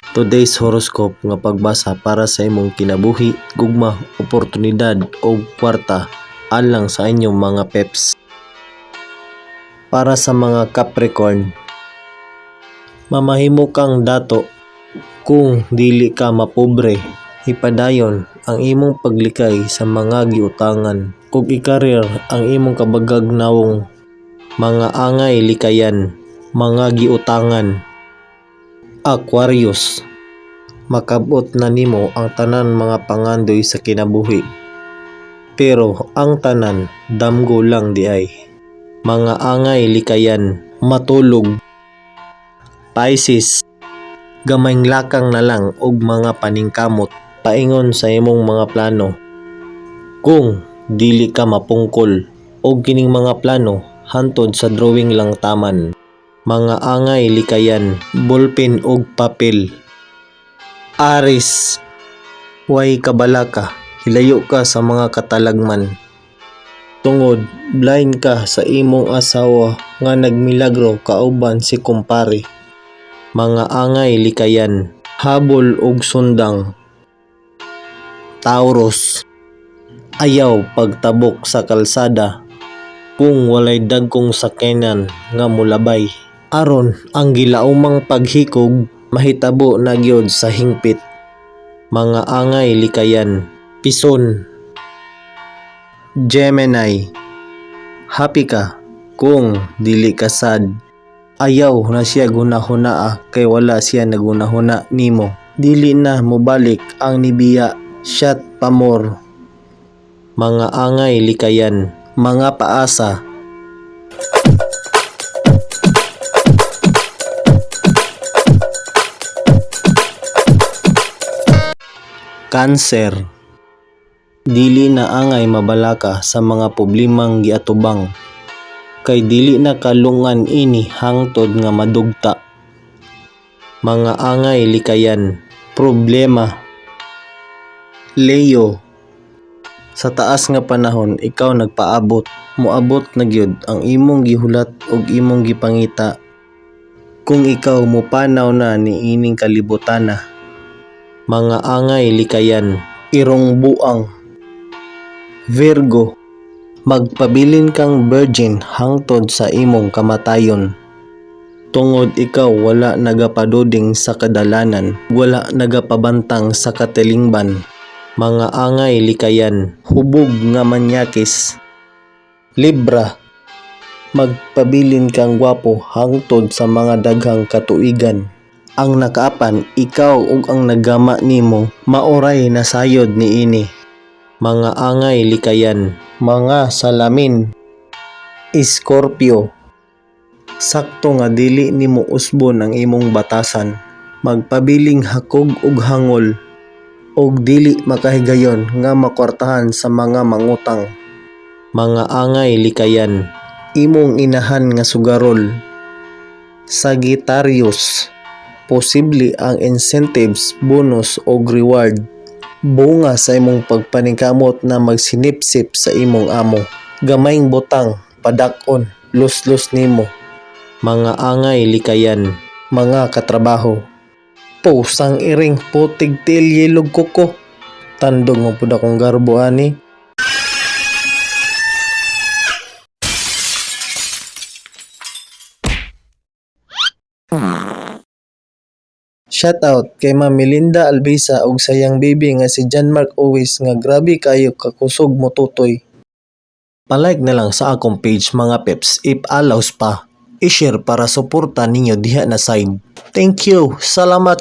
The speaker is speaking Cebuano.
Today's horoscope nga pagbasa para sa imong kinabuhi, gugma, oportunidad ug kwarta alang sa inyong mga peps. Para sa mga Capricorn, mamahimo kang dato kung dili ka mapobre. Ipadayon ang imong paglikay sa mga giutangan ug ikarir ang imong kabagag nawong. Mga angay likayan, mga giutangan. Aquarius, makabot na nimo ang tanan mga pangandoy sa kinabuhi. Pero ang tanan damgo lang diay. Mga angay likayan, matulog. Pisces, gamayng lakang na lang og mga paningkamot paingon sa imong mga plano. Kung dili ka mapungkol og kining mga plano hantod sa drawing lang taman. Mga angay likayan, ballpen ug papel. Aries, way kabalaka, hilayo ka sa mga katalagman. Tungod blind ka sa imong asawa nga nagmilagro kauban si kumpare. Mga angay likayan, habol ug sundang. Taurus, ayaw pagtabok sa kalsada kung walay dagkong sakyanan nga molabay. Aron ang gilaumang paghikog mahitabo na gyud sa hingpit. Mga angay likayan, pison. Gemini, happy ka kung dili ka sad. Ayaw na siya gunahunaa kay wala siya nagunahuna nimo. Dili na mobalik ang nibiya, shot pa more. Mga angay likayan, mga paasa. Cancer, dili na angay mabalaka sa mga problemang giatubang kay dili na kalungan ini hangtod nga madugta. Mga angay likayan, problema. Leo, sa taas nga panahon ikaw nagpaabot, moabot na gyud ang imong gihulat ug imong gipangita kung ikaw mopanaw na niining kalibotana. Mga angay likayan, irong buang. Virgo, magpabilin kang virgin hangtod sa imong kamatayon. Tungod ikaw wala nagapaduding sa kadalanan, wala nagapabantang sa katilingban. Mga angay likayan, hubog nga manyakis. Libra, magpabilin kang gwapo hangtod sa mga daghang katuigan. Ang nakaapan ikaw ug ang naggama nimo maoray nasayod niini. Mga angay likayan, mga salamin. Scorpio, sakto nga dili nimo usbon ang imong batasan. Magpabiling hakog ug hangol ug dili makahigayon nga makwartahan sa mga mangutang. Mga angay likayan, imong inahan nga sugarol. Sagittarius, posible ang incentives, bonus og reward. Bunga sa imong pagpaningkamot na magsinipsip sa imong amo. Gamayng butang, padak-on, luslos nimo. Mga angay likayan, mga katrabaho. Pusang iring putig til yelog kuko. Tandog mo pud akong garbo ani. Shoutout kay Ma'am Melinda Albisa ug sa iyang baby nga si John Mark Owis nga grabe kaayo kakusog motutoy. Pa-like na lang sa akong page mga peps if allows pa. I-share para suporta ninyo diha na side. Thank you. Salamat.